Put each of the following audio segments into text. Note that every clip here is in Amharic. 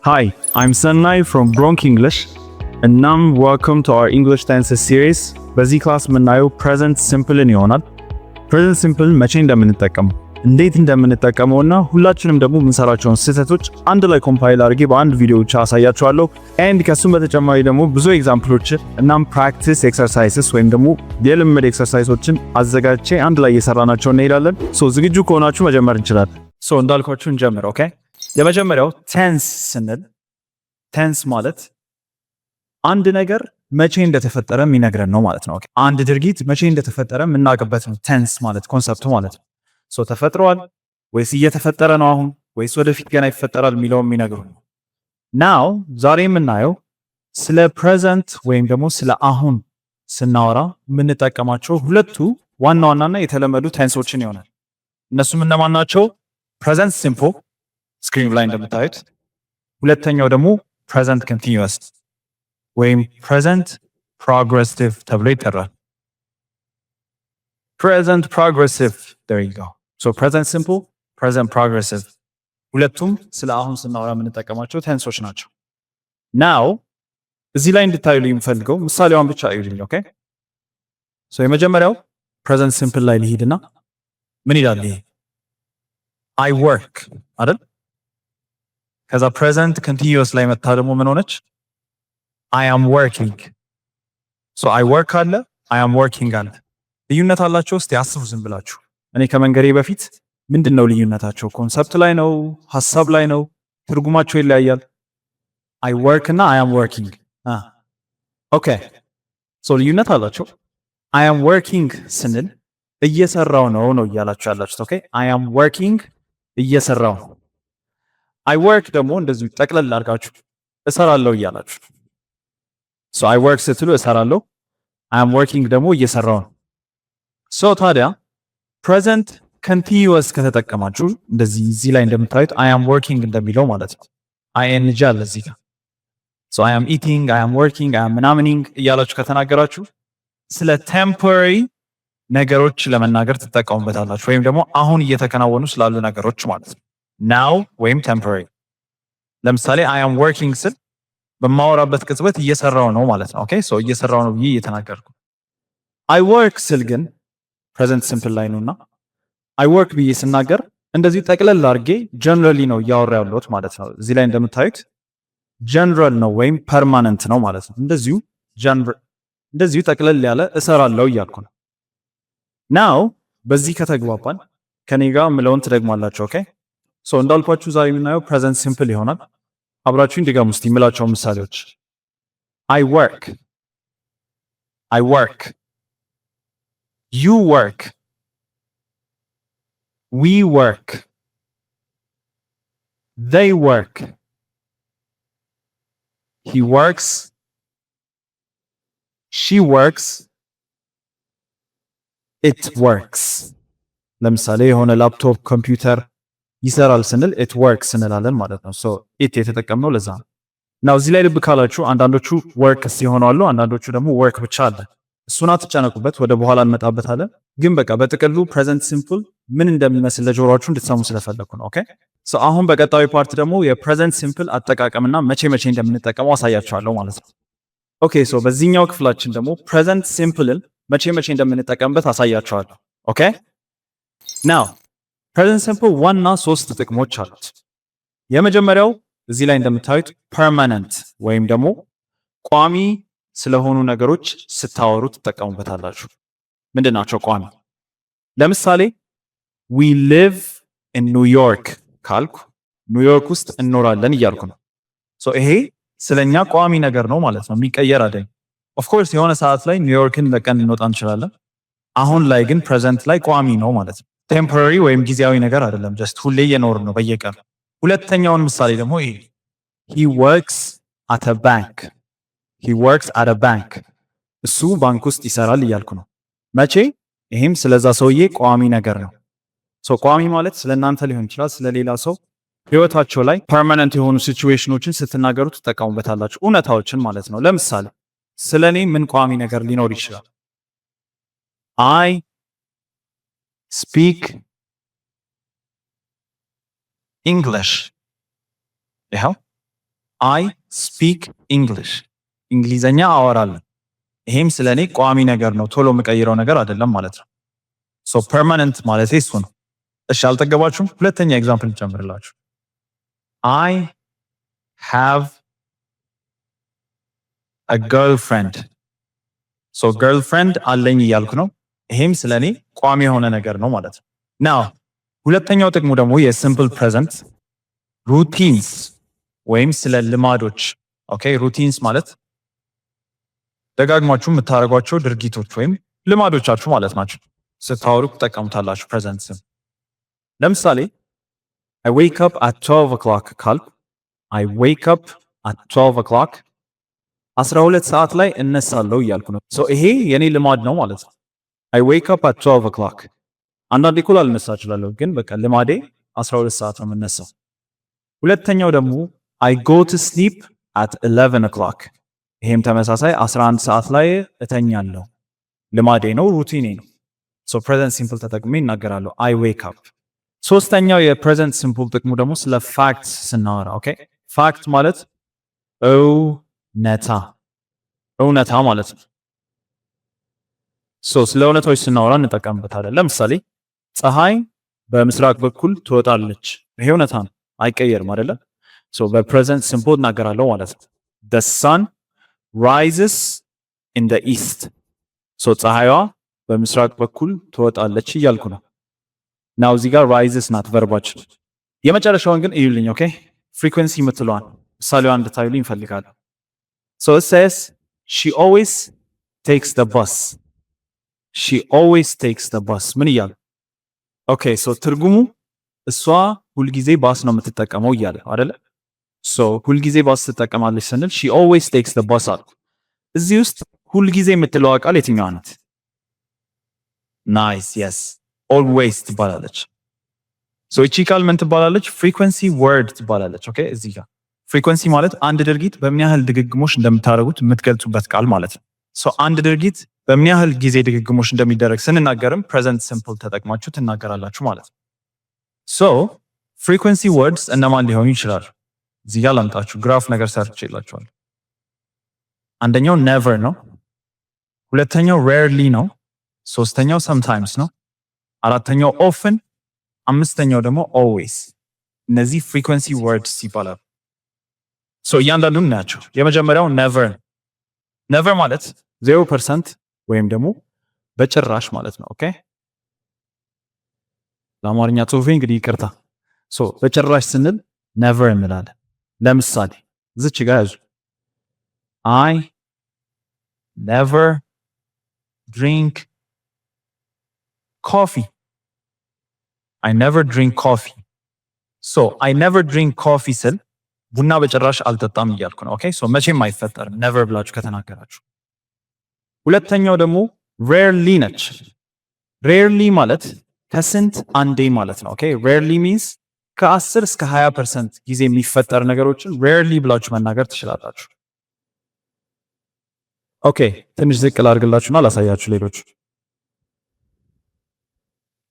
Hi, I'm Sennay from Bronk English እናም welcome to our English Tenses series። በዚህ class የምናየው present simple ን ይሆናል። Present simple መቼ እንደምንጠቀመው፣ እንዴት እንደምንጠቀመው እና ሁላችንም ደግሞ የምንሰራቸውን ስህተቶች አንድ ላይ compile አድርጌ በአንድ ቪዲዮ ብቻ አሳያችኋለሁ። And ከሱም በተጨማሪ ደግሞ ብዙ example ኦችን እናም practice exercises ወይም ደግሞ የልምምድ exercise ኦችን አዘጋጅቼ አንድ ላይ እየሰራናቸው እንሄዳለን። So ዝግጁ ከሆናችሁ መጀመር እንችላለን። So እንዳልኳችሁ እንጀምር። Okay፣ የመጀመሪያው tense ስንል tense ማለት አንድ ነገር መቼ እንደተፈጠረ የሚነግረን ነው ማለት ነው። አንድ ድርጊት መቼ እንደተፈጠረ የምናውቅበት ነው tense ማለት concept ኡ ማለት ነው። So ተፈጥሯል ወይስ እየተፈጠረ ነው አሁን ወይስ ወደፊት ገና ይፈጠራል የሚለውን የሚነግሩን ነው። Now ዛሬ የምናየው ስለ present ወይም ደግሞ ስለ አሁን ስናወራ የምንጠቀማቸው ሁለቱ ዋና ዋናና የተለመዱ tense ኦችን ይሆናል። እነሱም እነማን ናቸው? Present simple screen ላይ እንደምታዩት፣ ሁለተኛው ደግሞ present continuous ወይም present progressive ተብሎ ይጠራል። Present progressive, there you go። So present simple፣ present progressive ሁለቱም ስለ አሁን ስናወራ የምንጠቀማቸው tense ኦች ናቸው። Now እዚህ ላይ እንድታዩልኝ የምፈልገው ምሳሌዋን ብቻ እዩልኝ። Okay፣ so የመጀመሪያው present simple ላይ ልሂድና ምን ይላል ይሄ? I work አይደል? ከዛ present continuous ላይ መታ ደግሞ ምን ሆነች? I am working። So I work አለ፣ I am working አለ። ልዩነት አላቸው? እስቲ አስቡ ዝም ብላችሁ። እኔ ከመንገሬ በፊት ምንድን ነው ልዩነታቸው? Concept ላይ ነው? ሀሳብ ላይ ነው? ትርጉማቸው ይለያያል። I work እና I am working። Okay፣ so ልዩነት አላቸው። I am working ስንል እየሰራው ነው ነው እያላችሁ ያላችሁት። Okay፣ I am working እየሰራው ነው። I work ደግሞ እንደዚሁ ጠቅለል አድርጋችሁ እሰራለሁ እያላችሁ። So I work ስትሉ እሰራለሁ፣ I am working ደግሞ እየሰራው ነው። So ታዲያ present continuous ከተጠቀማችሁ እንደዚህ እዚህ ላይ እንደምታዩት I am working እንደሚለው ማለት ነው። ing አለ እዚህ ጋር። So I am eating፣ I am working፣ I am ምናምኒንግ እያላችሁ ከተናገራችሁ ስለ temporary ነገሮች ለመናገር ትጠቀሙበታላችሁ፣ ወይም ደግሞ አሁን እየተከናወኑ ስላሉ ነገሮች ማለት ነው። Now ወይም temporary። ለምሳሌ I am working ስል በማወራበት ቅጽበት እየሰራው ነው ማለት ነው። Okay፣ so እየሰራው ነው ብዬ እየተናገርኩ። I work ስል ግን present simple ላይ ነውና I work ብዬ ስናገር እንደዚህ ጠቅለል አድርጌ generally ነው እያወራ ያለሁት ማለት ነው። እዚህ ላይ እንደምታዩት ጀነራል ነው ወይም permanent ነው ማለት ነው። እንደዚሁ ጠቅለል ያለ እሰራለሁ እያልኩ ነው። Now በዚህ ከተግባባን ከኔ ጋር ምለውን ትደግማላችሁ። Okay፣ so እንዳልኳችሁ ዛሬ የምናየው present simple ይሆናል። አብራችሁኝ ድገሙ እስቲ የምላቸው ምሳሌዎች። I work፣ I work፣ you work፣ we work፣ they work፣ he works፣ she works፣ it works። ለምሳሌ የሆነ ላፕቶፕ፣ ኮምፒውተር ይሰራል ስንል it works እንላለን ማለት ነው። So it የተጠቀምነው ለዛ ነው። Now እዚህ ላይ ልብ ካላችሁ አንዳንዶቹ works ይሆናሉ፣ አንዳንዶቹ ደግሞ work ብቻ አለ። እሱን አትጨነቁበት፣ ወደ በኋላ እንመጣበታለን። ግን በቃ በጥቅሉ present simple ምን እንደሚመስል ለጆሮአችሁ እንድትሰሙ ስለፈለኩ ነው። Okay፣ so አሁን በቀጣዩ part ደግሞ የ present simple አጠቃቀምና መቼ መቼ እንደምንጠቀመው አሳያችኋለሁ ማለት ነው። Okay፣ so በዚህኛው ክፍላችን ደግሞ present simple ን መቼ መቼ እንደምንጠቀምበት አሳያችኋለሁ። Okay፣ now present simple ዋና ሶስት ጥቅሞች አሉት። የመጀመሪያው እዚህ ላይ እንደምታዩት permanent ወይም ደግሞ ቋሚ ስለሆኑ ነገሮች ስታወሩ ትጠቀሙበታላችሁ። ምንድን ናቸው ቋሚ? ለምሳሌ we live in New York ካልኩ ኒውዮርክ ውስጥ እንኖራለን እያልኩ ነው። So ይሄ ስለኛ ቋሚ ነገር ነው ማለት ነው፣ የሚቀየር አይደለም። Of course የሆነ ሰዓት ላይ ኒውዮርክን ለቀን ልንወጣ እንችላለን። አሁን ላይ ግን present ላይ ቋሚ ነው ማለት ነው። Temporary ወይም ጊዜያዊ ነገር አይደለም። Just ሁሌ እየኖርን ነው በየቀኑ። ሁለተኛውን ምሳሌ ደግሞ ይሄ he works at a bank፣ he works at a bank፣ እሱ ባንክ ውስጥ ይሰራል እያልኩ ነው። መቼ? ይሄም ስለዛ ሰውዬ ቋሚ ነገር ነው። So ቋሚ ማለት ስለ እናንተ ሊሆን ይችላል፣ ስለ ሌላ ሰው ህይወታቸው ላይ permanent የሆኑ situation ኦችን ስትናገሩ ትጠቀሙበታላችሁ፣ እውነታዎችን ማለት ነው። ለምሳሌ ስለ እኔ ምን ቋሚ ነገር ሊኖር ይችላል? I speak English። ይኸው I speak English፣ እንግሊዘኛ አወራለሁ። ይሄም ስለ እኔ ቋሚ ነገር ነው፣ ቶሎ የምቀይረው ነገር አይደለም ማለት ነው። So permanent ማለት እሱ ነው። እሺ፣ አልጠገባችሁም? ሁለተኛ example ልጨምርላችሁ። I have a girlfriend። So girlfriend አለኝ እያልኩ ነው። ይሄም ስለ እኔ ቋሚ የሆነ ነገር ነው ማለት ነው። Now ሁለተኛው ጥቅሙ ደግሞ የ simple present routines ወይም ስለ ልማዶች። Okay፣ routines ማለት ደጋግማችሁ የምታደርጓቸው ድርጊቶች ወይም ልማዶቻችሁ ማለት ናቸው። ስታወሩ ትጠቀሙታላችሁ present simple። ለምሳሌ I wake up at 12 o'clock ካልኩ፣ I wake up at 12 o'clock፣ 12 ሰዓት ላይ እነሳለሁ እያልኩ ነው። So ይሄ የኔ ልማድ ነው ማለት ነው። I wake up at 12 o'clock። አንዳንዴ እኮ ላልነሳ እችላለሁ፣ ግን በቃ ልማዴ 12 ሰዓት ነው የምነሳው። ሁለተኛው ደግሞ I go to sleep at 11 o'clock። ይሄም ተመሳሳይ 11 ሰዓት ላይ እተኛለሁ። ልማዴ ነው፣ routine ኤ ነው። So present simple ተጠቅሜ እናገራለሁ። I wake up። ሶስተኛው የ present simple ጥቅሙ ደግሞ ስለ fact ስናወራ፣ okay፣ fact ማለት እውነታ፣ እውነታ ማለት ነው። So ስለ እውነታዎች ስናወራ እንጠቀምበታለን። ለምሳሌ ፀሐይ በምስራቅ በኩል ትወጣለች። ይሄ እውነታ ነው፣ አይቀየርም አይደለ? So በ present simple እናገራለሁ ማለት ነው። The sun rises in the east። So ፀሐይዋ በምስራቅ በኩል ትወጣለች እያልኩ ነው። Now እዚህ ጋር rises ናት verb ኣችን። የመጨረሻውን ግን እዩልኝ። Okay፣ frequency የምትለዋን ምሳሌዋን እንድታዩልኝ እፈልጋለሁ። So it says she always takes the bus። She always takes the bus ምን እያለ? Okay፣ so ትርጉሙ እሷ ሁልጊዜ ባስ ነው የምትጠቀመው እያለ አይደለ? So ሁልጊዜ ባስ ትጠቀማለች ስንል she always takes the bus አልኩ። እዚህ ውስጥ ሁልጊዜ የምትለዋ ቃል የትኛዋ ናት? Nice፣ yes፣ always ትባላለች። So እቺ ቃል ምን ትባላለች? Frequency word ትባላለች። Okay፣ እዚህ ጋር frequency ማለት አንድ ድርጊት በምን ያህል ድግግሞሽ እንደምታደርጉት የምትገልጹበት ቃል ማለት ነው። So አንድ ድርጊት በምን ያህል ጊዜ ድግግሞሽ እንደሚደረግ ስንናገርም present simple ተጠቅማችሁ ትናገራላችሁ ማለት ነው። So frequency words እነማን ሊሆኑ ይችላሉ? እዚህ ጋር ላምጣችሁ፣ graph ነገር ሰርቼላችኋለሁ። አንደኛው never ነው። ሁለተኛው rarely ነው። ሶስተኛው sometimes ነው። አራተኛው often፣ አምስተኛው ደግሞ always። እነዚህ frequency words ይባላሉ። So እያንዳንዱን እናያቸው። የመጀመሪያው never። Never ማለት 0% ወይም ደግሞ በጭራሽ ማለት ነው። Okay፣ ለአማርኛ ጽሁፌ እንግዲህ ይቅርታ። So በጭራሽ ስንል never እንላለን። ለምሳሌ እዚች ጋር ያዙ። I never drink coffee። I never drink coffee። So I never drink coffee ስል ቡና በጭራሽ አልጠጣም እያልኩ ነው። Okay፣ so መቼም አይፈጠርም never ብላችሁ ከተናገራችሁ። ሁለተኛው ደግሞ rarely ነች። Rarely ማለት ከስንት አንዴ ማለት ነው። Okay፣ rarely means ከ10 እስከ 20% ጊዜ የሚፈጠር ነገሮችን rarely ብላችሁ መናገር ትችላላችሁ። Okay፣ ትንሽ ዝቅ ላድርግላችሁና ላሳያችሁ ሌሎች።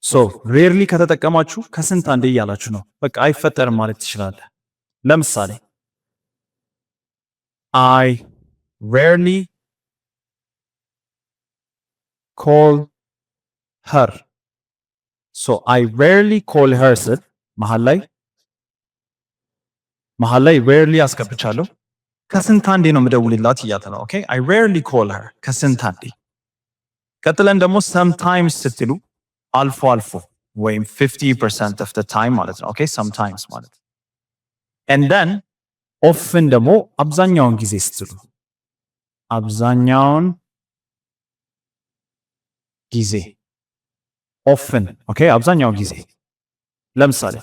So rarely ከተጠቀማችሁ ከስንት አንዴ እያላችሁ ነው። በቃ አይፈጠርም ማለት ትችላለህ። ለምሳሌ I rarely call her። So I rarely call her ስል መሀል ላይ rarely አስገብቻለሁ። ከስንት አንዴ ነው የምደውልላት እያለ ነው። Okay፣ I rarely call her፣ ከስንት አንዴ። ቀጥለን ደግሞ sometimes ስትሉ አልፎ አልፎ ወይም 50% of the time ማለት ነው። Okay፣ sometimes ማለት። And then often ደግሞ አብዛኛውን ጊዜ ስትሉ፣ አብዛኛውን ጊዜ often። Okay፣ አብዛኛውን ጊዜ። ለምሳሌ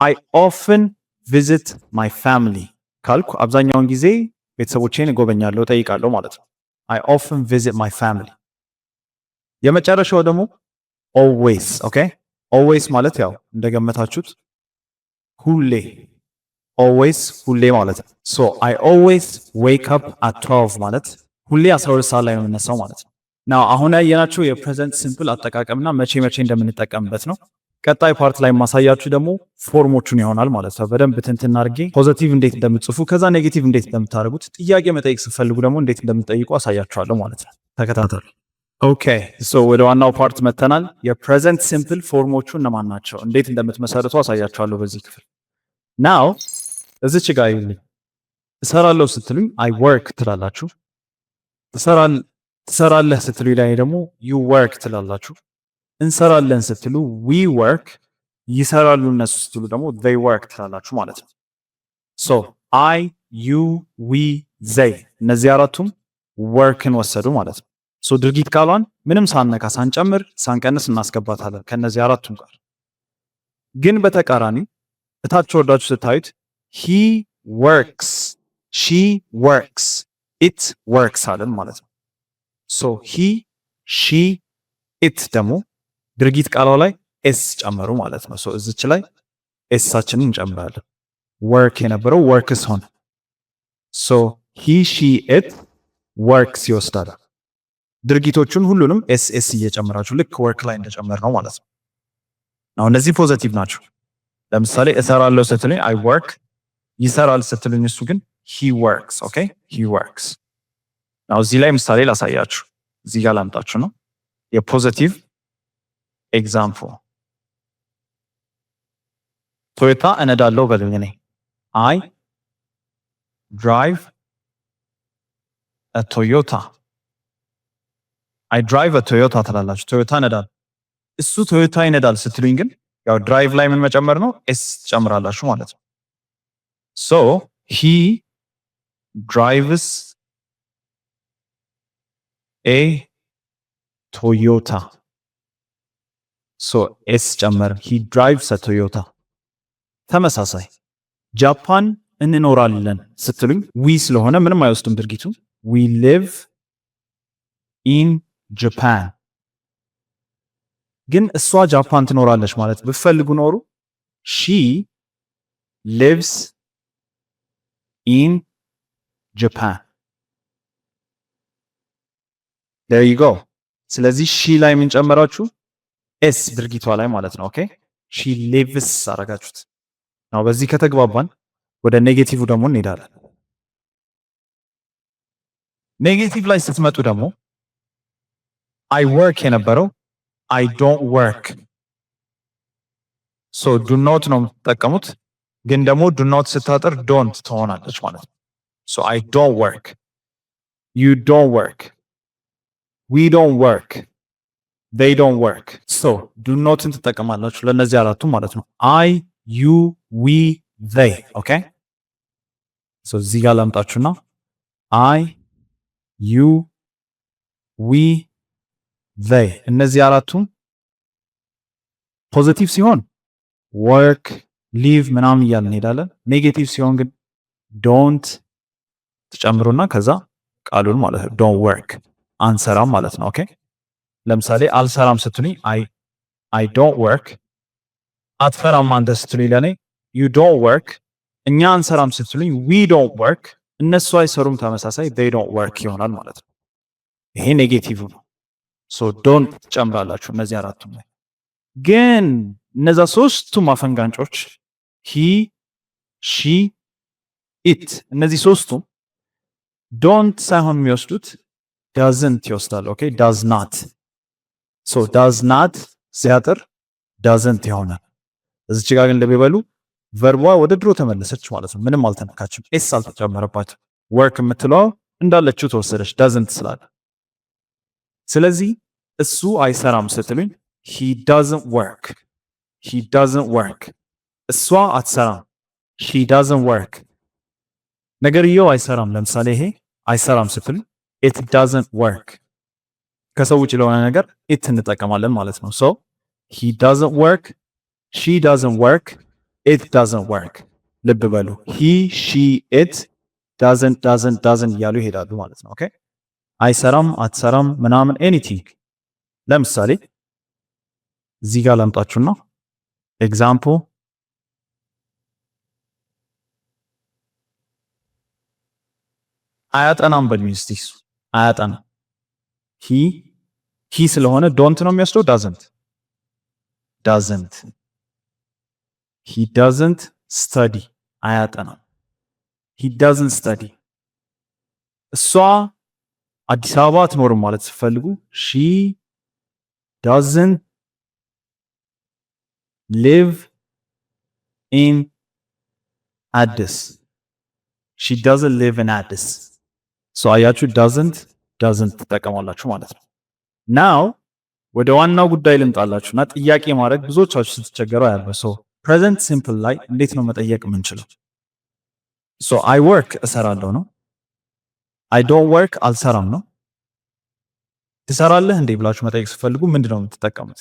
I often visit my family ካልኩ አብዛኛውን ጊዜ ቤተሰቦቼን እጎበኛለሁ፣ እጠይቃለሁ ማለት ነው። I often visit my family። የመጨረሻው ደግሞ always። Okay፣ always ማለት ያው እንደገመታችሁት ሁሌ፣ always ሁሌ ማለት ነው። So I always wake up at 12 ማለት ሁሌ 12 ሰዓት ላይ ነው የምነሳው ማለት ነው። Now አሁን ያየናቸው የ present simple አጠቃቀምና መቼ መቼ እንደምንጠቀምበት ነው። ቀጣይ part ላይ ማሳያችሁ ደግሞ form ኦቹን ይሆናል ማለት ነው። በደንብ ትንትን አድርጌ positive እንዴት እንደምትጽፉ፣ ከዛ negative እንዴት እንደምታደርጉት፣ ጥያቄ መጠየቅ ስትፈልጉ ደግሞ እንዴት እንደምትጠይቁ አሳያችኋለሁ ማለት ነው። ተከታተሉ። Okay, so ወደ ዋናው part መተናል። የ present simple form ኦቹ እነማን ናቸው፣ እንዴት እንደምትመሰርቱ አሳያችኋለሁ በዚህ ክፍል። Now እዚች ጋር ይኸውልኝ፣ እሰራለሁ ስትሉኝ I work ትላላችሁ። ትሰራለህ ስትሉኝ ላይ ደግሞ you work ትላላችሁ። እንሰራለን ስትሉ we work፣ ይሰራሉ እነሱ ስትሉ ደግሞ they work ትላላችሁ ማለት ነው። So I፣ you፣ we፣ they እነዚህ አራቱም work ን ወሰዱ ማለት ነው። So ድርጊት ቃሏን ምንም ሳንነካ፣ ሳንጨምር፣ ሳንቀንስ እናስገባታለን ከነዚህ አራቱም ጋር። ግን በተቃራኒ እታች ወርዳችሁ ስታዩት he works፣ she works፣ it works አለን ማለት ነው። So he፣ she፣ it ደግሞ ድርጊት ቃሏ ላይ s ጨመሩ ማለት ነው። So እዚች ላይ s ኣችንን እንጨምራለን። Work የነበረው works ሆነ። So he፣ she፣ it works ይወስዳል። ድርጊቶቹን ሁሉንም s s እየጨመራችሁ ልክ work ላይ እንደጨመርነው ማለት ነው። አሁን እነዚህ positive ናቸው። ለምሳሌ እሰራለሁ ስትሉኝ I work፣ ይሰራል ስትሉኝ እሱ ግን he works። Okay, he works። አሁን እዚህ ላይ ምሳሌ ላሳያችሁ። እዚህ ጋር ላምጣችሁ ነው የ positive example። ቶዮታ እነዳለሁ በሉኝ። እኔ I drive Toyota፣ I drive Toyota ትላላችሁ። ቶዮታ እነዳለሁ። እሱ ቶዮታ ይነዳል ስትሉኝ ግን ያው drive ላይ ምን መጨመር ነው? S ትጨምራላችሁ ማለት ነው። So he drives a Toyota። So s ጨመር። He drives a Toyota። ተመሳሳይ ጃፓን እንኖራለን ስትሉኝ we ስለሆነ ምንም አይወስድም ድርጊቱ። We live in Japan። ግን እሷ ጃፓን ትኖራለች ማለት ብትፈልጉ ኖሩ she lives in Japan። There you go። ስለዚህ she ላይ ምን ጨመራችሁ? S ድርጊቷ ላይ ማለት ነው። Okay, she lives አረጋችሁት። Now በዚህ ከተግባባን ወደ negative ደግሞ እንሄዳለን። Negative ላይ ስትመጡ ደግሞ I work የነበረው I don't work። So do not ነው የምትጠቀሙት፣ ግን ደግሞ do not ስታጥር don't ትሆናለች ማለት ነው። So I don't work፣ you don't work፣ we don't work፣ they don't work። So do not ን ትጠቀማላችሁ ለእነዚህ አራቱ ማለት ነው። I፣ you፣ we፣ they። Okay, so እዚህ ጋር ላምጣችሁና I፣ you፣ we፣ they እነዚህ አራቱም positive ሲሆን work፣ live ምናምን እያልን እንሄዳለን። Negative ሲሆን ግን don't ትጨምሩና ከዛ ቃሉን ማለት ነው። Don't work፣ አንሰራም ማለት ነው። Okay, ለምሳሌ አልሰራም ስትሉኝ I don't work። አትሰራም አንተ ስትሉኝ ለኔ you don't work። እኛ አንሰራም ስትሉኝ we don't work። እነሱ አይሰሩም ተመሳሳይ they don't work ይሆናል ማለት ነው። ይሄ negative ነው። So don't ትጨምራላችሁ እነዚህ አራቱም ላይ። ግን እነዛ ሶስቱም አፈንጋንጮች he፣ she፣ it እነዚህ ሶስቱም don't ሳይሆን የሚወስዱት doesn't ይወስዳል። Okay, does not። So does not ሲያጥር doesn't ይሆናል። እዚች ጋር ግን ልብ በሉ፣ verb ዋ ወደ ድሮ ተመለሰች ማለት ነው። ምንም አልተነካችም፣ s አልተጨመረባትም። Work የምትለዋ እንዳለችው ተወሰደች doesn't ስላለ። ስለዚህ እሱ አይሰራም ስትሉኝ he doesn't work፣ he doesn't work። እሷ አትሰራም፣ she doesn't work። ነገርየው አይሰራም። ለምሳሌ ይሄ አይሰራም ስትሉኝ it doesn't work። ከሰው ውጭ ለሆነ ነገር it እንጠቀማለን ማለት ነው። So he doesn't work፣ she doesn't work፣ it doesn't work። ልብ በሉ፣ he፣ she፣ it doesn't፣ doesn't፣ doesn't እያሉ ይሄዳሉ ማለት ነው። Okay, አይሰራም፣ አትሰራም ምናምን anything። ለምሳሌ እዚህ ጋር ላምጣችሁና example፣ አያጠናም በሉኝ እስቲ። እሱ አያጠናም። He ስለሆነ don't ነው የሚወስደው፣ doesn't። Doesn't. He doesn't study፣ አያጠናም። He doesn't study። እሷ አዲስ አበባ አትኖርም ማለት ስትፈልጉ she doesn't live in Addis። She doesn't live in Addis። So አያችሁ፣ doesn't doesn't ትጠቀማላችሁ ማለት ነው። Now ወደ ዋናው ጉዳይ ልምጣላችሁ እና ጥያቄ ማድረግ ብዙዎቻችሁ ስትቸገሩ አያለሁ። So present simple ላይ እንዴት ነው መጠየቅ የምንችለው? So I work እሰራለሁ ነው። I don't work አልሰራም ነው። ትሰራለህ እንዴ ብላችሁ መጠየቅ ስትፈልጉ ምንድን ነው የምትጠቀሙት?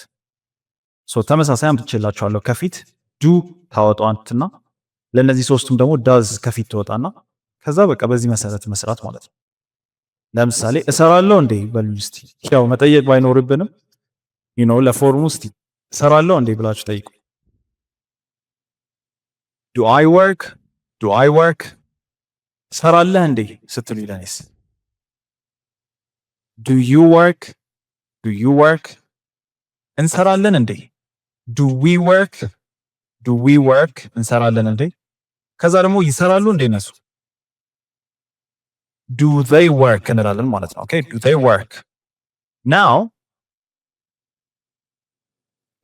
So ተመሳሳይ አምጥቼላችኋለሁ። ከፊት do ታወጧትና ለእነዚህ ሶስቱም ደግሞ does ከፊት ትወጣና ከዛ በቃ በዚህ መሰረት መስራት ማለት ነው። ለምሳሌ እሰራለሁ እንዴ በሉ እስቲ። ያው መጠየቅ ባይኖርብንም ለ form ኡ እስቲ እሰራለሁ እንዴ ብላችሁ ጠይቁ። Do I work? Do I work? ትሰራለህ እንዴ ስትሉ ለኔስ do you work? Do you work? እንሰራለን እንዴ? Do we work? Do we work? እንሰራለን እንዴ? ከዛ ደግሞ ይሰራሉ እንዴ እነሱ? Do they work እንላለን ማለት ነው። Okay, do they work? Now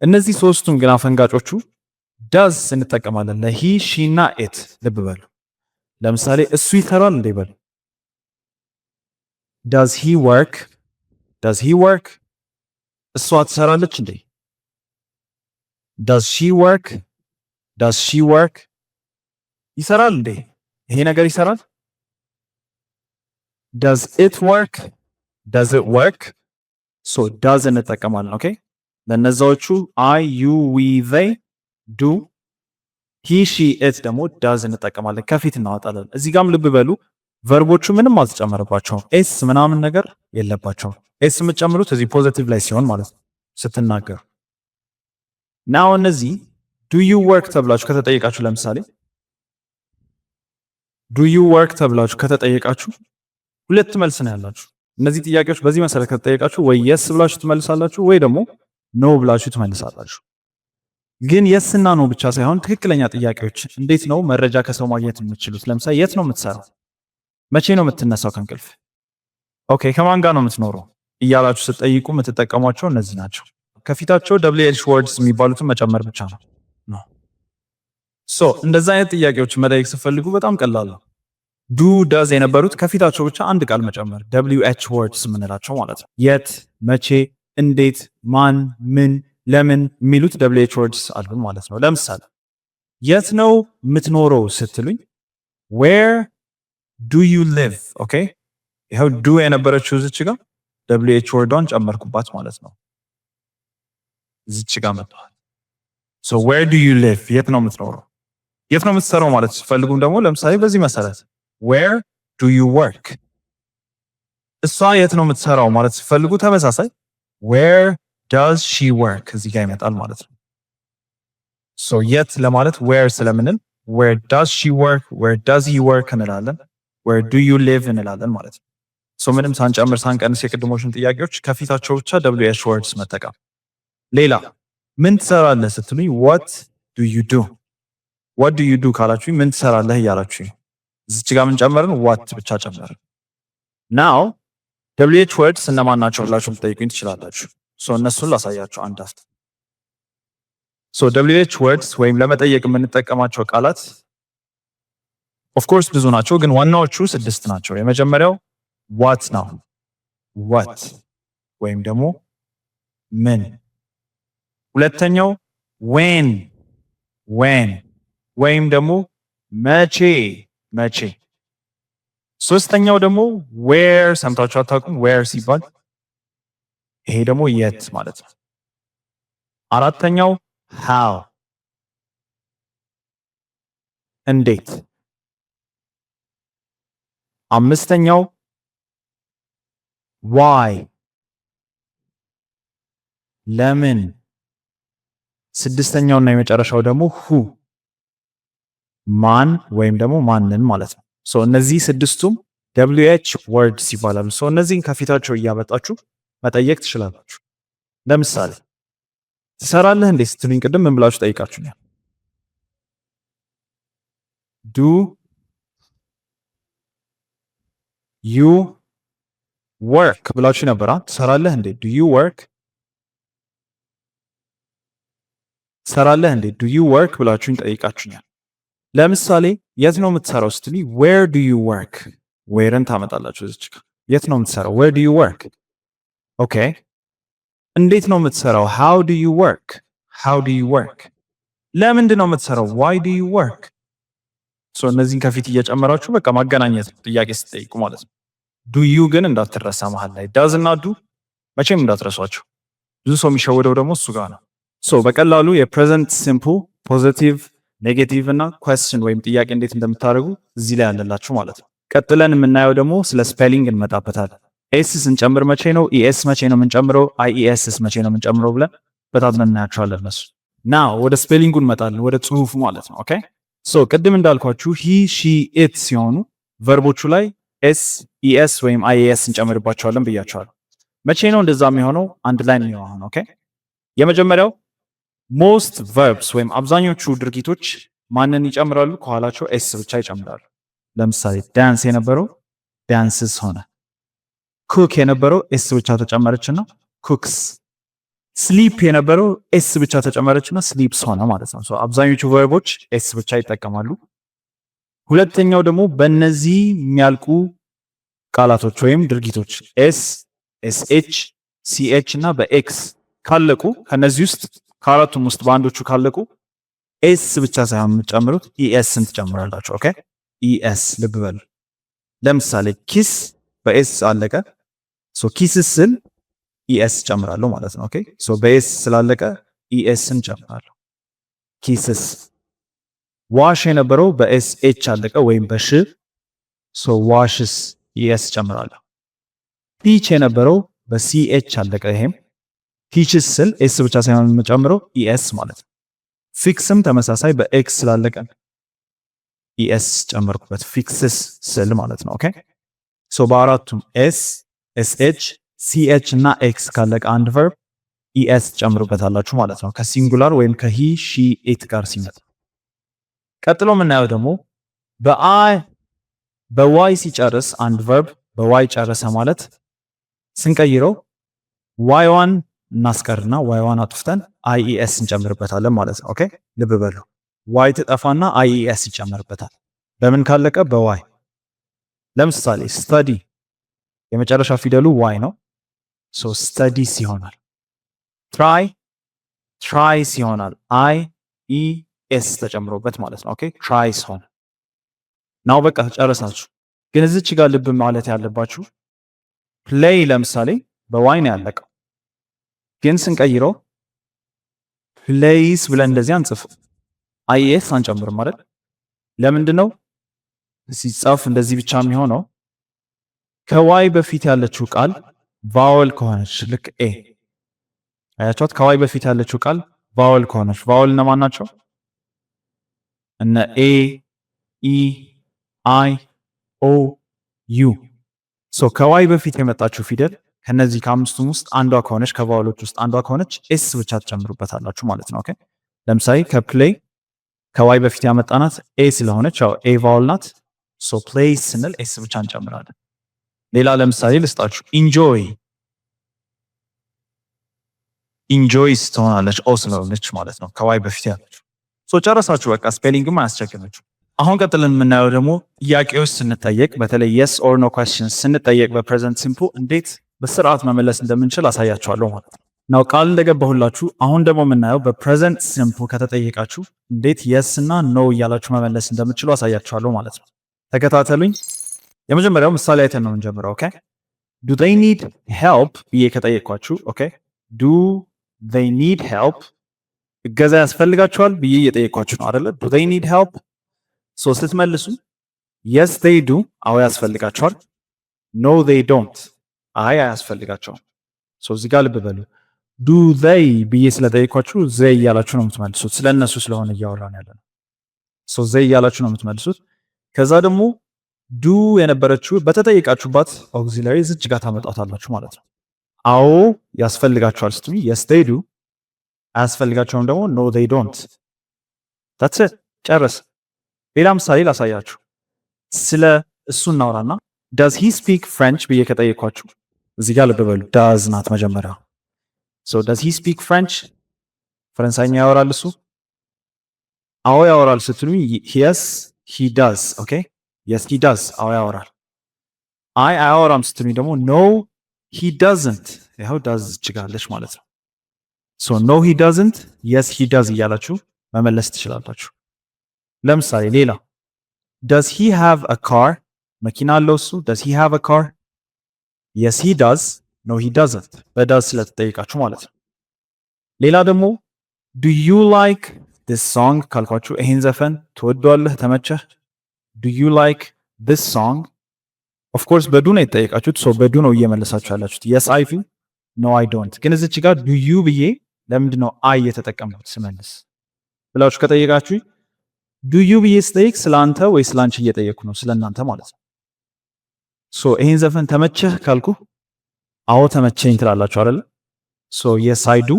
እነዚህ ሶስቱም ግን አፈንጋጮቹ does እንጠቀማለን ለ he፣ she እና it። ልብ በሉ። ለምሳሌ እሱ ይሰራል እንዴ በሉ። Does he work? Does he work? እሷ ትሰራለች እንዴ? Does she work? Does she work? ይሰራል እንዴ? ይሄ ነገር ይሰራል? Does it work? Does it work? So does እንጠቀማለን። Okay, ለነዛዎቹ I፣ you፣ we፣ they do፣ he፣ she፣ it ደግሞ does እንጠቀማለን። ከፊት እናወጣለን። እዚህ ጋም ልብ በሉ፣ verb ኦቹ ምንም አልተጨመረባቸውም። S ምናምን ነገር የለባቸውም። S የምትጨምሩት እዚህ positive ላይ ሲሆን ማለት ነው ስትናገሩ። Now እነዚህ do you work ተብላችሁ ከተጠየቃችሁ፣ ለምሳሌ do you work ተብላችሁ ከተጠየቃችሁ ሁለት መልስ ነው ያላችሁ። እነዚህ ጥያቄዎች በዚህ መሰረት ከተጠየቃችሁ ወይ yes ብላችሁ ትመልሳላችሁ ወይ ደግሞ no ብላችሁ ትመልሳላችሁ። ግን yes እና no ብቻ ሳይሆን ትክክለኛ ጥያቄዎች እንዴት ነው መረጃ ከሰው ማግኘት የምትችሉት? ለምሳሌ የት ነው የምትሰራው? መቼ ነው የምትነሳው ከእንቅልፍ? Okay፣ ከማን ጋር ነው የምትኖረው እያላችሁ ስትጠይቁ የምትጠቀሟቸው እነዚህ ናቸው። ከፊታቸው WH words የሚባሉትን መጨመር ብቻ ነው። So እንደዛ አይነት ጥያቄዎች መጠየቅ ስትፈልጉ በጣም ቀላል ነው። Do፣ does የነበሩት ከፊታቸው ብቻ አንድ ቃል መጨመር፣ WH words የምንላቸው ማለት ነው። የት፣ መቼ፣ እንዴት፣ ማን፣ ምን፣ ለምን የሚሉት WH words አሉ ማለት ነው። ለምሳሌ የት ነው የምትኖረው ስትሉኝ where do you live? Okay፣ ይኸው do የነበረችው እዚች ጋር WH word ዷን ጨመርኩባት ማለት ነው። እዚች ጋር መጥተዋል። So where do you live፣ የት ነው የምትኖረው? የት ነው የምትሰራው ማለት ስትፈልጉም ደግሞ ለምሳሌ በዚህ መሰረት where do you work። እሷ የት ነው የምትሰራው ማለት ስትፈልጉ ተመሳሳይ where does she work እዚህ ጋር ይመጣል ማለት ነው። So የት ለማለት where ስለምንል where does she work፣ where does he work እንላለን። Where do you live እንላለን ማለት ነው። So ምንም ሳንጨምር ሳንቀንስ የቅድሞቹን ጥያቄዎች ከፊታቸው ብቻ WH words መጠቀም። ሌላ ምን ትሰራለህ ስትሉኝ what do you do? What do you do ካላችሁኝ ምን ትሰራለህ እያላችሁኝ እዚች ጋር ምን ጨመርን? What ብቻ ጨመርን። Now WH words እነማን ናቸው ብላችሁ ልትጠይቁኝ ትችላላችሁ። So እነሱን ላሳያችሁ አንድ አፍታ። So WH words ወይም ለመጠየቅ የምንጠቀማቸው ቃላት of course ብዙ ናቸው፣ ግን ዋናዎቹ ስድስት ናቸው። የመጀመሪያው what ነው። What ወይም ደግሞ ምን። ሁለተኛው when፣ when ወይም ደግሞ መቼ፣ መቼ። ሶስተኛው ደግሞ where፣ ሰምታችሁ አታውቁም? Where ሲባል ይሄ ደግሞ የት ማለት ነው። አራተኛው how፣ እንዴት። አምስተኛው why፣ ለምን። ስድስተኛውና የመጨረሻው ደግሞ who፣ ማን ወይም ደግሞ ማንን ማለት ነው። So እነዚህ ስድስቱም WH words ይባላሉ። So እነዚህን ከፊታቸው እያመጣችሁ መጠየቅ ትችላላችሁ። ለምሳሌ ትሰራለህ እንዴ ስትሉኝ ቅድም ምን ብላችሁ ጠይቃችሁኛል? Do you work ብላችሁ ነበር። ትሰራለህ እንዴ? Do you work፣ ትሰራለህ እንዴ? Do you work ብላችሁኝ ጠይቃችሁኛል። ለምሳሌ የት ነው የምትሰራው ስትሉኝ where do you work፣ where ን ታመጣላችሁ እዚች ጋር። የት ነው የምትሰራው? Where do you work። Okay። እንዴት ነው የምትሰራው? How do you work፣ how do you work። ለምንድን ነው የምትሰራው? Why do you work። So እነዚህን ከፊት እየጨመራችሁ በቃ ማገናኘት ነው ጥያቄ ስትጠይቁ ማለት ነው። Do you ግን እንዳትረሳ መሀል ላይ። Does እና do መቼም እንዳትረሷቸው። ብዙ ሰው የሚሸወደው ደግሞ እሱ ጋር ነው። So በቀላሉ የ present simple positive፣ negative እና question ወይም ጥያቄ እንዴት እንደምታደርጉ እዚህ ላይ ያለላችሁ ማለት ነው። ቀጥለን የምናየው ደግሞ ስለ spelling እንመጣበታለን። S ስንጨምር መቼ ነው፣ ES መቼ ነው የምንጨምረው፣ IES ስ መቼ ነው የምንጨምረው ብለን በታትነን እናያቸዋለን እነሱ። Now ወደ spelling ኡ እንመጣለን፣ ወደ ጽሁፉ ማለት ነው። Okay, so ቅድም እንዳልኳችሁ he, she, it ሲሆኑ verb ኦቹ ላይ S፣ ES ወይም IES እንጨምርባቸዋለን ብያችኋለሁ። መቼ ነው እንደዛ የሚሆነው? አንድ ላይ ነው አሁን። Okay, የመጀመሪያው most verbs ወይም አብዛኞቹ ድርጊቶች ማንን ይጨምራሉ? ከኋላቸው S ብቻ ይጨምራሉ። ለምሳሌ dance የነበረው dances ሆነ። Cook የነበረው S ብቻ ተጨመረችና cooks። Sleep የነበረው S ብቻ ተጨመረችና sleeps ሆነ ማለት ነው። አብዛኞቹ verb ኦች S ብቻ ይጠቀማሉ። ሁለተኛው ደግሞ በእነዚህ የሚያልቁ ቃላቶች ወይም ድርጊቶች S፣ SH፣ CH እና በ X ካለቁ፣ ከነዚህ ውስጥ ከአራቱም ውስጥ በአንዶቹ ካለቁ S ብቻ ሳይሆን የምትጨምሩት ES ን ትጨምራላችሁ። Okay, ES፣ ልብ በሉ። ለምሳሌ kiss በ S አለቀ። So kisses ስል ES ጨምራለሁ ማለት ነው። Okay, so በ S ስላለቀ ES ን ጨምራለሁ። Kisses። Wash የነበረው በ SH አለቀ ወይም በሽ፣ so washes ES ጨምራለሁ። Teach የነበረው በ CH አለቀ። ይሄም teaches ስል S ብቻ ሳይሆን የምጨምረው ES ማለት ነው። Fix ም ተመሳሳይ በ X ስላለቀ ES ጨመርኩበት fixes ስል ማለት ነው። Okay, so በአራቱም S፣ SH፣ CH እና X ካለቀ አንድ verb ES ጨምሩበታላችሁ ማለት ነው፣ ከ singular ወይም ከ he, she, it ጋር ሲመጣ። ቀጥሎ የምናየው ደግሞ በ I በ Y ሲጨርስ፣ አንድ verb በ Y ጨረሰ ማለት ስንቀይረው Y ዋን እናስቀርና Y ዋን አጥፍተን IES እንጨምርበታለን ማለት ነው። Okay, ልብ በሉ፣ Y ትጠፋና IES ይጨመርበታል። በምን ካለቀ? በ Y። ለምሳሌ study የመጨረሻ ፊደሉ Y ነው። So studies ይሆናል። Try tries ይሆናል። I E S ተጨምሮበት ማለት ነው። Okay, tries ሆነ። Now በቃ ጨረሳችሁ። ግን እዚች ጋር ልብ ማለት ያለባችሁ play ለምሳሌ በ Y ነው ያለቀው፣ ግን ስንቀይረው plays ብለን እንደዚህ አንጽፍ፣ IES አንጨምርም ማለት። ለምንድን ነው ሲጻፍ እንደዚህ ብቻ የሚሆነው? ከ Y በፊት ያለችው ቃል vowel ከሆነች፣ ልክ A አያችኋት? ከ Y በፊት ያለችው ቃል vowel ከሆነች፣ vowel እነማን ናቸው? እነ A፣ E፣ I፣ O፣ U። So ከ Y በፊት የመጣችው ፊደል ከነዚህ ከአምስቱም ውስጥ አንዷ ከሆነች፣ ከ vowel ኦች ውስጥ አንዷ ከሆነች S ብቻ ትጨምሩበታላችሁ ማለት ነው። Okay, ለምሳሌ ከ play ከ Y በፊት ያመጣናት A ስለሆነች ያው A vowel ናት። So plays ስንል S ብቻ እንጨምራለን። ሌላ ለምሳሌ ልስጣችሁ። Enjoy enjoys ትሆናለች፣ O ስለሆነች ማለት ነው ከ Y በፊት ያለችው። So ጨረሳችሁ በቃ፣ spelling ም አያስቸግራችሁ። አሁን ቀጥለን የምናየው ደግሞ ጥያቄዎች ስንጠየቅ፣ በተለይ yes or no questions ስንጠየቅ በ present simple እንዴት በስርዓት መመለስ እንደምንችል አሳያችኋለሁ ማለት ነው። Now ቃል እንደገባሁላችሁ አሁን ደግሞ የምናየው በ present simple ከተጠየቃችሁ እንዴት yes እና no እያላችሁ መመለስ እንደምትችሉ አሳያችኋለሁ ማለት ነው። ተከታተሉኝ። የመጀመሪያው ምሳሌ አይተን ነው የምንጀምረው። Okay, do they need help ብዬ ከጠየቅኳችሁ፣ okay, do they need help፣ እገዛ ያስፈልጋቸዋል ብዬ እየጠየቅኳችሁ ነው አይደለ? Do they need help? So ስትመልሱ yes, they do፣ አዎ ያስፈልጋቸዋል። No, they don't፣ አይ አያስፈልጋቸውም። So እዚህ ጋር ልብ በሉ። Do they ብዬ ስለጠየኳችሁ they እያላችሁ ነው የምትመልሱት። ስለ እነሱ ስለሆነ እያወራን ያለ ነው። So they እያላችሁ ነው የምትመልሱት። ከዛ ደግሞ do የነበረችው በተጠየቃችሁባት auxiliary እዚች ጋር ታመጣታላችሁ ማለት ነው። አዎ ያስፈልጋቸዋል ስትሉ yes, they do። አያስፈልጋቸውም ደግሞ no, they don't። That's it፣ ጨረስ። ሌላ ምሳሌ ላሳያችሁ። ስለ እሱ እናውራና "Does he speak French?" ብዬ ከጠየኳችሁ እዚህ ጋር ልብ በሉ፣ does ናት መጀመሪያ። So does he speak French? ፈረንሳይኛ ያወራል እሱ? አዎ ያወራል ስትሉ yes, he does። Okay, yes, he does፣ አዎ ያወራል። አይ አያወራም ስትሉኝ ደግሞ no, he doesn't። ይኸው does እችጋለች ማለት ነው። So no, he doesn't፣ yes, he does እያላችሁ መመለስ ትችላላችሁ። ለምሳሌ ሌላ፣ does he have a car? መኪና አለው እሱ? Does he have a car? Yes, he does፣ no, he doesn't፣ በ does ስለተጠየቃችሁ ማለት ነው። ሌላ ደግሞ "Do you like this song?" ካልኳችሁ፣ ይሄን ዘፈን ትወደዋለህ? ተመቸህ? Do you like this song? Of course በ do ነው የተጠየቃችሁት። So በ do ነው እየመለሳችሁ ያላችሁት። Yes, I do፣ no, I don't። ግን እዚች ጋር do you ብዬ ለምንድን ነው I የተጠቀምኩት ስመልስ ብላችሁ ከጠየቃችሁ፣ do you ብዬ ስጠይቅ ስለ አንተ ወይ ስለ አንቺ እየጠየቅኩ ነው፣ ስለ እናንተ ማለት ነው። So ይሄን ዘፈን ተመቸህ ካልኩ አዎ ተመቸኝ ትላላችሁ አይደለ? So yes, I do፣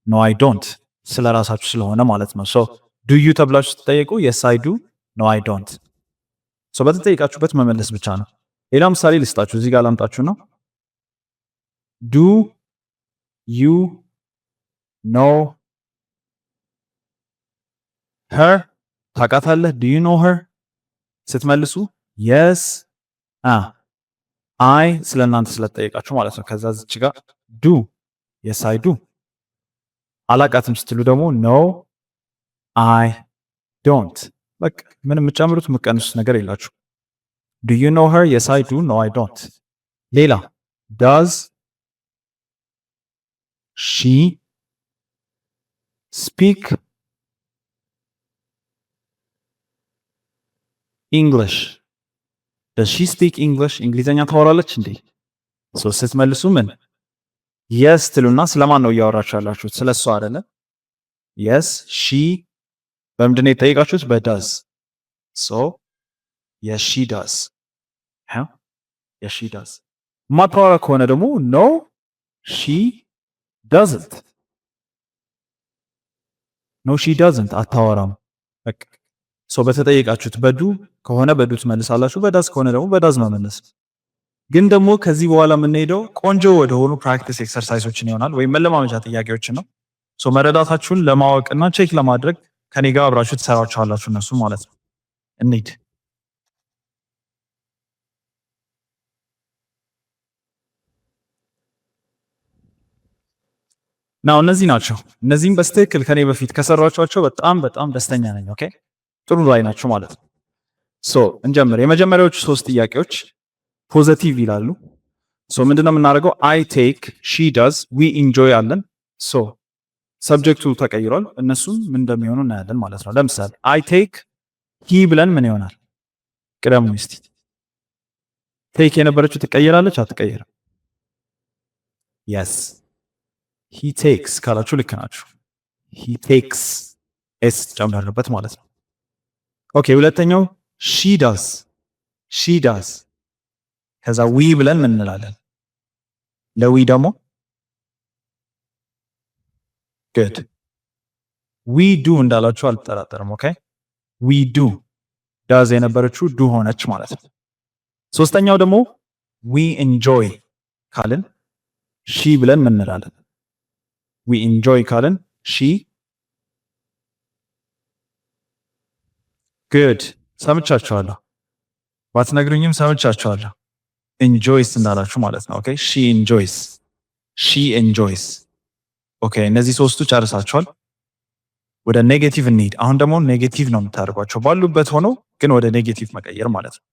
no, I don't፣ ስለ ራሳችሁ ስለሆነ ማለት ነው። So do you ተብላችሁ ስትጠየቁ yes, I do፣ no, I don't። So በተጠየቃችሁበት መመለስ ብቻ ነው። ሌላ ምሳሌ ልስጣችሁ፣ እዚህ ጋር ላምጣችሁ ነው። Do you know her? ታውቃታለህ? Do you know her ስትመልሱ yes, I፣ ስለ እናንተ ስለተጠየቃችሁ ማለት ነው። ከዛ እዚች ጋር do፣ yes, I do። አላቃትም ስትሉ ደግሞ no, I don't። በቃ ምንም የምትጨምሩት የምትቀንሱት ነገር የላችሁ። Do you know her? Yes, I do፣ no, I don't። ሌላ፣ does she speak English? Does she speak English? እንግሊዘኛ ታወራለች እንዴ? So ስትመልሱ ምን yes ትሉና ስለማን ነው እያወራችሁ ያላችሁት? ስለ እሷ አይደለ? Yes, she፣ በምንድን ነው የተጠየቃችሁት? በ does። So yes, she does፣ yes, she does። ማታወራ ከሆነ ደግሞ no, she doesn't፣ no, she doesn't፣ አታወራም። በቃ so በተጠየቃችሁት በ do ከሆነ በ do ትመልሳላችሁ፣ በ does ከሆነ ደግሞ በ does መመለስ። ግን ደግሞ ከዚህ በኋላ የምንሄደው ቆንጆ ወደሆኑ practice exercise ኦችን ይሆናል ወይም መለማመጃ ጥያቄዎችን ነው። So መረዳታችሁን ለማወቅና check ለማድረግ ከኔ ጋር አብራችሁ ትሰራችኋላችሁ እነሱ ማለት ነው። እንሂድ። Now እነዚህ ናቸው። እነዚህም በትክክል ከኔ በፊት ከሰራችኋቸው በጣም በጣም ደስተኛ ነኝ። Okay፣ ጥሩ ላይ ናቸው ማለት ነው። So እንጀምር። የመጀመሪያዎቹ ሶስት ጥያቄዎች positive ይላሉ። So ምንድነው የምናደርገው? I take፣ she does፣ we enjoy አለን። So subject ኡ ተቀይሯል። እነሱም ምን እንደሚሆኑ እናያለን ማለት ነው። ለምሳሌ I take፣ he ብለን ምን ይሆናል? ቅደሙ እስቲ። Take የነበረችው ትቀየራለች አትቀየርም? Yes, he takes ካላችሁ ልክ ናችሁ። He takes፣ s ጨምረንበት ማለት ነው። Okay፣ ሁለተኛው she does፣ she does፣ ከዛ we ብለን ምን እንላለን? ለ we ደግሞ good፣ we do እንዳላችሁ አልጠራጠርም። Okay, we do፣ does የነበረችው do ሆነች ማለት ነው። ሶስተኛው ደግሞ we enjoy ካልን she ብለን ምን እንላለን? We enjoy ካልን she፣ good፣ ሰምቻችኋለሁ። ባትነግሩኝም ሰምቻችኋለሁ። Enjoys እንዳላችሁ ማለት ነው። Okay, she enjoys፣ she enjoys። Okay፣ እነዚህ ሶስቱ ጨርሳችኋል። ወደ negative እንሂድ። አሁን ደግሞ negative ነው የምታደርጓቸው፣ ባሉበት ሆነው ግን ወደ negative መቀየር ማለት ነው።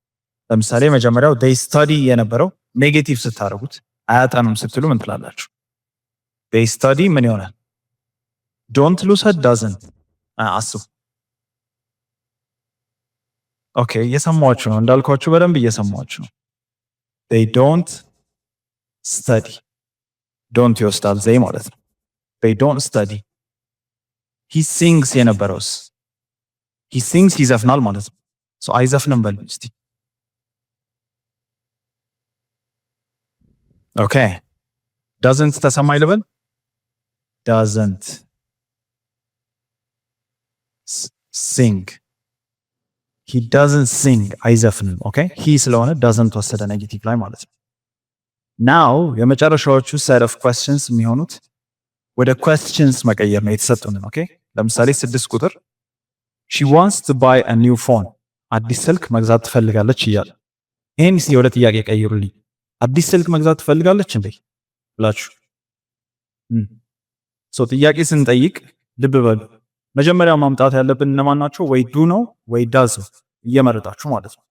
ለምሳሌ መጀመሪያው they study የነበረው negative ስታደርጉት አያጠኑም ስትሉ ምን ትላላችሁ? They study ምን ይሆናል? Don't ልውሰድ፣ doesn't፣ አስቡ። Okay፣ እየሰማችሁ ነው። እንዳልኳችሁ በደንብ እየሰማችሁ ነው። They don't study፣ don't ይወስዳል they ማለት ነው። They don't study። He sings የነበረውስ? He sings ይዘፍናል ማለት ነው። So አይዘፍንም በሉ እስቲ። Okay፣ doesn't ተሰማኝ ልበል? Doesn't። Sing. He doesn't sing፣ አይዘፍንም። Okay, he ስለሆነ doesn't ወሰደ negative ላይ ማለት ነው። Now የመጨረሻዎቹ set of questions የሚሆኑት ወደ questions መቀየር ነው የተሰጡንን። Okay, ለምሳሌ 6 ቁጥር፣ she wants to buy a new phone፣ አዲስ ስልክ መግዛት ትፈልጋለች እያለ፣ ይሄን እስኪ ወደ ጥያቄ ቀይሩልኝ። አዲስ ስልክ መግዛት ትፈልጋለች እንዴ ብላችሁ። So ጥያቄ ስንጠይቅ ልብ በሉ፣ መጀመሪያ ማምጣት ያለብን እነማን ናቸው? ወይ do ነው ወይ does ነው፣ እየመረጣችሁ ማለት ነው።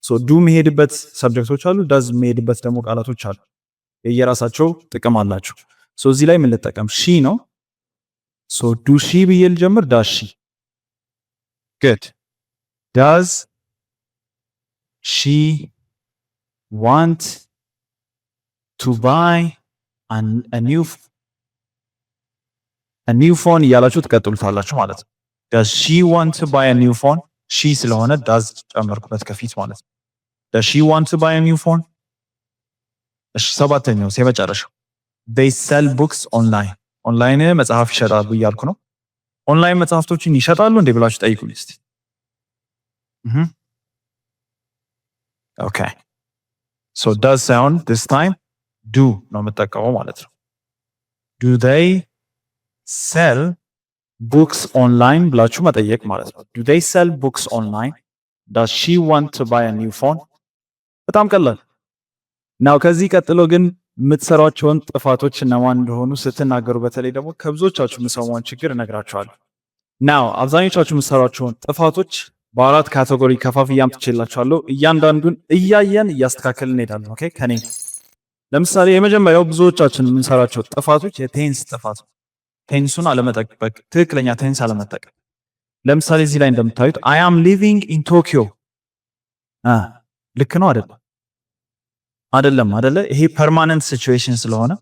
So do የሚሄድበት subject ኦች አሉ፣ does የሚሄድበት ደግሞ ቃላቶች አሉ። የየራሳቸው ጥቅም አላቸው። So እዚህ ላይ ምን ልጠቀም? She ነው። So do she ብዬ ልጀምር? Does she? Good. Does she want to buy new phone እያላችሁ ትቀጥሉታላችሁ ማለት ነው። Does she want to buy new phone? She ስለሆነ does ጨመርኩበት ከፊት ማለት ነው። Does she want to buy new phone? እሺ፣ ሰባተኛው የመጨረሻው፣ they sell books online፣ ኦንላይን መጽሐፍ ይሸጣሉ እያልኩ ነው። ኦንላይን መጽሐፍቶችን ይሸጣሉ እንዴ ብላችሁ ጠይቁልኝ እስቲ። Okay, so does ሳይሆን this time do ነው የምጠቀመው ማለት ነው። Do they sell books online ብላችሁ መጠየቅ ማለት ነው። Do they sell books online? Does she want to buy a new phone? በጣም ቀላል። Now ከዚህ ቀጥሎ ግን የምትሰሯቸውን ጥፋቶች እነማን እንደሆኑ ስትናገሩ በተለይ ደግሞ ከብዙዎቻችሁ የምሰማውን ችግር እነግራችኋለሁ። Now አብዛኞቻችሁ የምትሰሯቸውን ጥፋቶች በአራት category ከፋፍዬ አምጥቼላችኋለሁ። እያንዳንዱን እያየን እያስተካከልን እንሄዳለን። Okay፣ ከኔ ለምሳሌ የመጀመሪያው ብዙዎቻችን የምንሰራቸው ጥፋቶች የ tense ጥፋት ነው። Tense ኡን አለመጠበቅ፣ ትክክለኛ tense አለመጠቀም። ለምሳሌ እዚህ ላይ እንደምታዩት I am living in Tokyo፣ ልክ ነው አይደለም? አይደለም አይደለ? ይሄ permanent situation ስለሆነ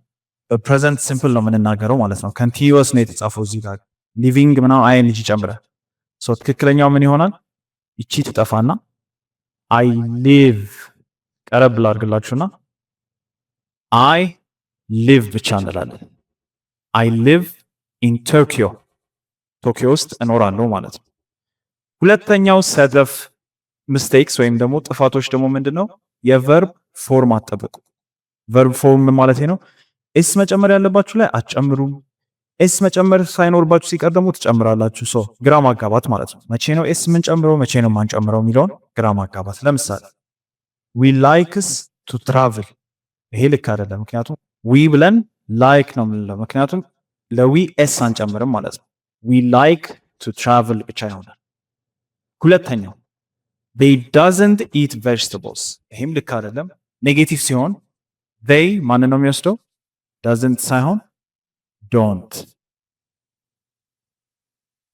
በ present simple ነው የምንናገረው ማለት ነው። Continuous ነው የተጻፈው እዚህ ጋር፣ living ምናምን ing ጨምረ። So ትክክለኛው ምን ይሆናል? ይቺ ትጠፋና I live፣ ቀረብ ላድርግላችሁና I live ብቻ እንላለን። I live in Tokyo፣ ቶኪዮ ውስጥ እኖራለሁ ማለት ነው። ሁለተኛው set of mistakes ወይም ደግሞ ጥፋቶች ደግሞ ምንድን ነው? የ verb form አትጠብቁ። Verb form ማለት ነው s መጨመር ያለባችሁ ላይ አትጨምሩም። S መጨመር ሳይኖርባችሁ ሲቀር ደግሞ ትጨምራላችሁ። So ግራ ማጋባት ማለት ነው። መቼ ነው s የምንጨምረው፣ መቼ ነው የማንጨምረው የሚለውን ግራ ማጋባት። ለምሳሌ we likes to travel፣ ይሄ ልክ አይደለም። ምክንያቱም we ብለን like ነው የምንለው፣ ምክንያቱም ለ we s አንጨምርም ማለት ነው። We like to travel ብቻ ይሆናል። ሁለተኛው they doesn't eat vegetables፣ ይሄም ልክ አይደለም። Negative ሲሆን they ማንን ነው የሚወስደው? Doesn't ሳይሆን don't።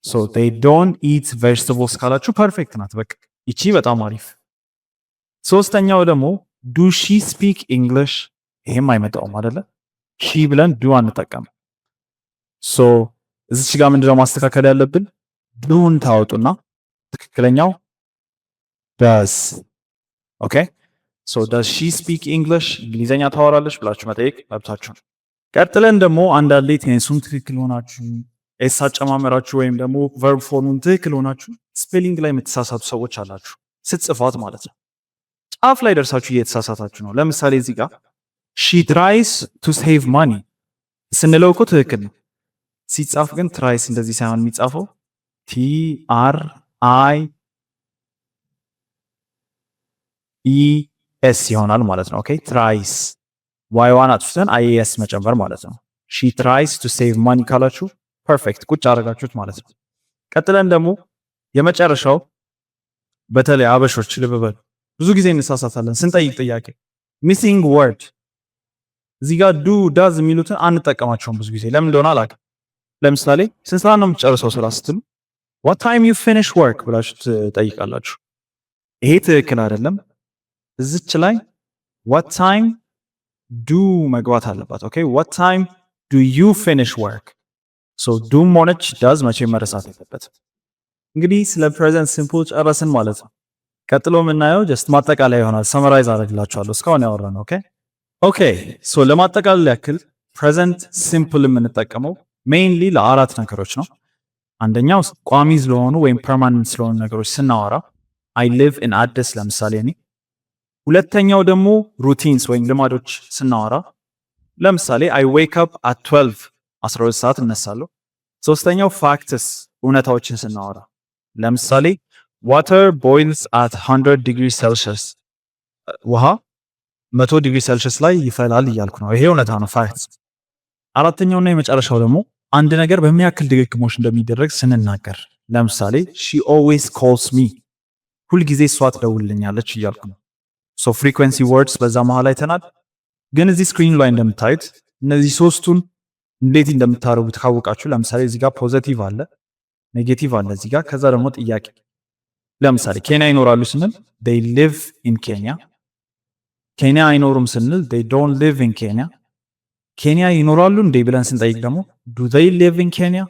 So they don't eat vegetables ካላችሁ perfect ናት። በቃ ይቺ በጣም አሪፍ። ሶስተኛው ደግሞ do she speak English፣ ይሄም አይመጣውም አይደለ? She ብለን do አንጠቀም። So እዚች ጋር ምንድነው ማስተካከል ያለብን? Do ን ታወጡና ትክክለኛው does። Okay, so does she speak English፣ እንግሊዘኛ ታወራለች ብላችሁ መጠየቅ መብታችሁ ነው። ቀጥለን ደግሞ አንዳንዴ tense ኡን ትክክል ሆናችሁ፣ s አጨማመራችሁ ወይም ደግሞ verb form ኡን ትክክል ሆናችሁ spelling ላይ የምትሳሳቱ ሰዎች አላችሁ። ስትጽፏት ማለት ነው። ጫፍ ላይ ደርሳችሁ እየተሳሳታችሁ ነው። ለምሳሌ እዚህ ጋር she tries to save money ስንለው እኮ ትክክል ነው። ሲጻፍ ግን tries እንደዚህ ሳይሆን የሚጻፈው tries ይሆናል ማለት ነው። Okay, tries፣ y ዋን አጥፍተን ies መጨመር ማለት ነው። She tries to save money ካላችሁ perfect፣ ቁጭ አደረጋችሁት ማለት ነው። ቀጥለን ደግሞ የመጨረሻው፣ በተለይ አበሾች ልብ በሉ፣ ብዙ ጊዜ እንሳሳታለን ስንጠይቅ ጥያቄ፣ missing word። እዚህ ጋር do፣ does የሚሉትን አንጠቀማቸውም ብዙ ጊዜ፣ ለምን እንደሆነ አላውቅም። ለምሳሌ ስንት ሰዓት ነው የምትጨርሰው ስራ ስትሉ what time you finish work ብላችሁ ትጠይቃላችሁ። ይሄ ትክክል አይደለም። እዚች ላይ what time do መግባት አለባት። Okay, what time do you finish work? So do ም ሆነች does መቼም መረሳት የለበትም። እንግዲህ ስለ present simple ጨረስን ማለት ነው። ቀጥሎ የምናየው just ማጠቃለያ ይሆናል። Summarize አደርግላችኋለሁ እስካሁን ያወራነው። Okay, so ለማጠቃለል ያክል present simple የምንጠቀመው mainly ለአራት ነገሮች ነው። አንደኛው ቋሚ ስለሆኑ ወይም permanent ስለሆኑ ነገሮች ስናወራ፣ I live in አዲስ ለምሳሌ እኔ። ሁለተኛው ደግሞ routines ወይም ልማዶች ስናወራ፣ ለምሳሌ I wake up at 12፣ 12 ሰዓት እነሳለሁ። ሶስተኛው facts፣ እውነታዎችን ስናወራ፣ ለምሳሌ water boils at 100 degree Celsius፣ ውሃ 100 ዲግሪ ሴልሺየስ ላይ ይፈላል እያልኩ ነው። ይሄ እውነታ ነው፣ facts። አራተኛውና የመጨረሻው ደግሞ አንድ ነገር በምን ያክል ድግግሞሽ እንደሚደረግ ስንናገር፣ ለምሳሌ she always calls me፣ ሁልጊዜ እሷ ትደውልልኛለች እያልኩ ነው። So frequency words በዛ መሃል አይተናል። ግን እዚህ screen ላይ እንደምታዩት እነዚህ ሶስቱን እንዴት እንደምታደርጉት ካወቃችሁ፣ ለምሳሌ እዚህ ጋር positive አለ፣ negative አለ እዚህ ጋር፣ ከዛ ደግሞ ጥያቄ። ለምሳሌ ኬንያ ይኖራሉ ስንል they live in Kenya፣ ኬንያ አይኖሩም ስንል they don't live in Kenya፣ ኬንያ ይኖራሉ እንዴ ብለን ስንጠይቅ ደግሞ do they live in Kenya?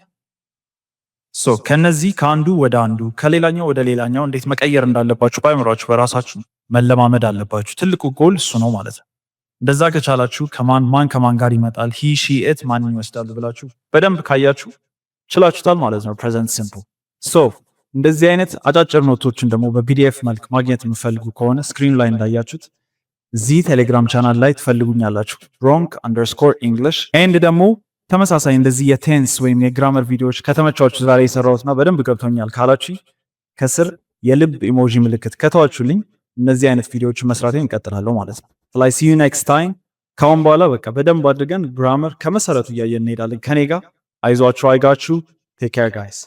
So ከነዚህ ከአንዱ ወደ አንዱ፣ ከሌላኛው ወደ ሌላኛው እንዴት መቀየር እንዳለባችሁ በአእምሯችሁ በራሳችሁ መለማመድ አለባችሁ። ትልቁ ጎል እሱ ነው ማለት ነው። እንደዛ ከቻላችሁ ከማን ማን ከማን ጋር ይመጣል፣ he, she, it ማንን ይወስዳሉ ብላችሁ በደንብ ካያችሁ ችላችሁታል ማለት ነው። Present simple። So እንደዚህ አይነት አጫጭር note ኦችን ደግሞ በ PDF መልክ ማግኘት የምትፈልጉ ከሆነ screen ላይ እንዳያችሁት እዚህ ቴሌግራም ቻናል ላይ ትፈልጉኛላችሁ፣ Ronk_English። And ደግሞ ተመሳሳይ እንደዚህ የ tense ወይም የ grammar ቪዲዮዎች ከተመቻችሁ፣ ዛሬ የሰራሁትና በደንብ ገብቶኛል ካላችሁ ከስር የልብ emoji ምልክት ከተዋችሁልኝ እነዚህ አይነት ቪዲዮዎችን መስራቴን እንቀጥላለሁ ማለት ነው። Like, see you next time። ካሁን በኋላ በቃ በደንብ አድርገን grammar ከመሰረቱ እያየን እንሄዳለን ከኔ ጋር። አይዟችሁ፣ አይጋችሁ። Take care, guys.